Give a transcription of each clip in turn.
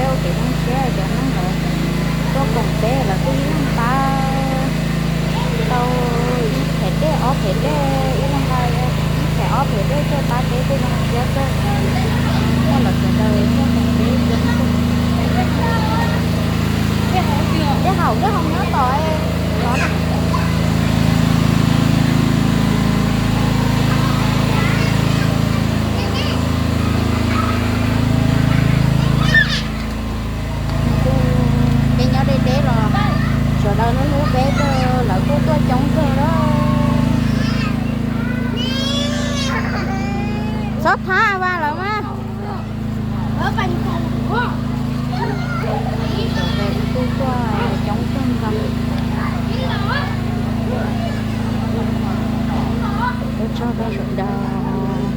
Peb ua kev zoo siab cov Hmoob lawv tuaj koom peb, lawv kuj ib leeg pab tau ib phem dej ob phem dej, ib leeg pab ib phem ob phem dej tuaj pab peb, kuj zoo siab tuaj. Muaj lawv sawv daws tuaj koom peb zoo. Dej haus dej haus nyob tom los na. Peb nyob deb deb los sawv daws hlub hlub peb kawg, lawv kuj tuaj coob kawg lawm. Txhob thab Vas lawv mas. Sawv daws kuj tuaj coob kawg nkaus. Ua tsaug rau sawv daws.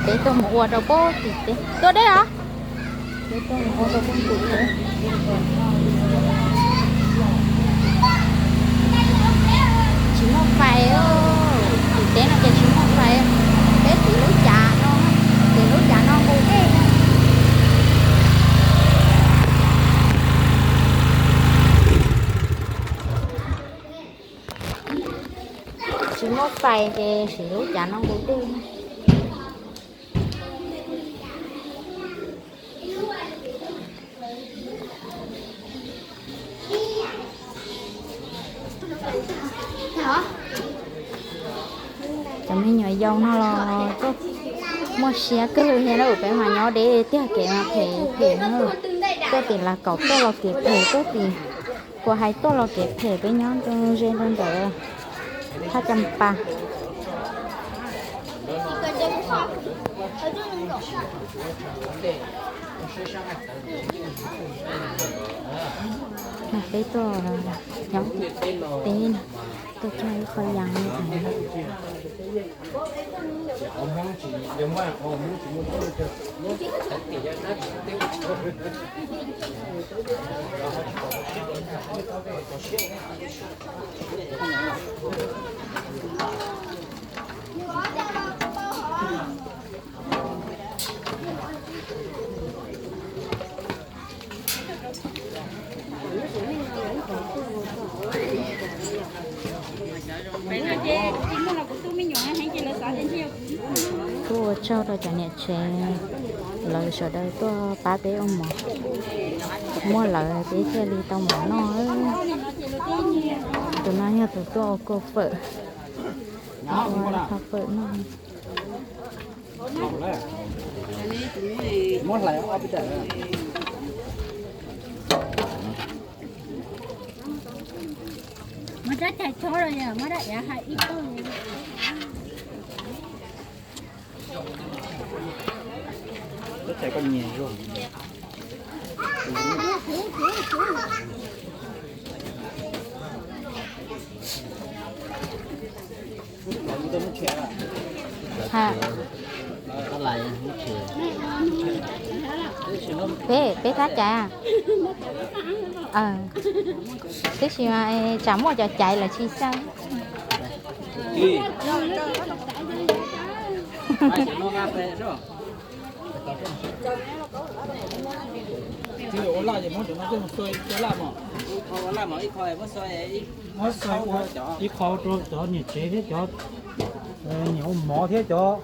Peb tuaj mus ua rau pem tim teb. Tuaj deb os. Peb tuaj mus ua rau pem tim teb. Tsis muaj fais, tim teb no ces tsis muaj fais. Peb tiv lub cav no, tiv lub cav no nqus dej. Tsis muaj fais ces siv lub cav no nqus dej. Cov me nyuam yaus no los tuaj muaj siab kawg li na, peb mas nyob deb tiag, kev mas phem phem na. Tuaj tim Lav Kaum tuaj los kev phem, tuaj tim Kuam Hais tuaj los kev phem, peb nyob ze rau ntawm thaj Cam Pas. Peb tuaj nyob teb, tuaj cog ib qho yas li. Kuj ua tsaug rau cov niam tsev, lawv sawv daws tuaj pab peb ua mov. Muaj lawv peb thiaj li tau mov noj. Tus no yog tus tuaj ua kua fawm, ua qhov fawm noj. Peb, peb tab caiv. Tab sis tsam muaj cov caiv lawm tsis xyaw. Ib qho rau cov niam tsev thiab cov niam ua mov thiab cov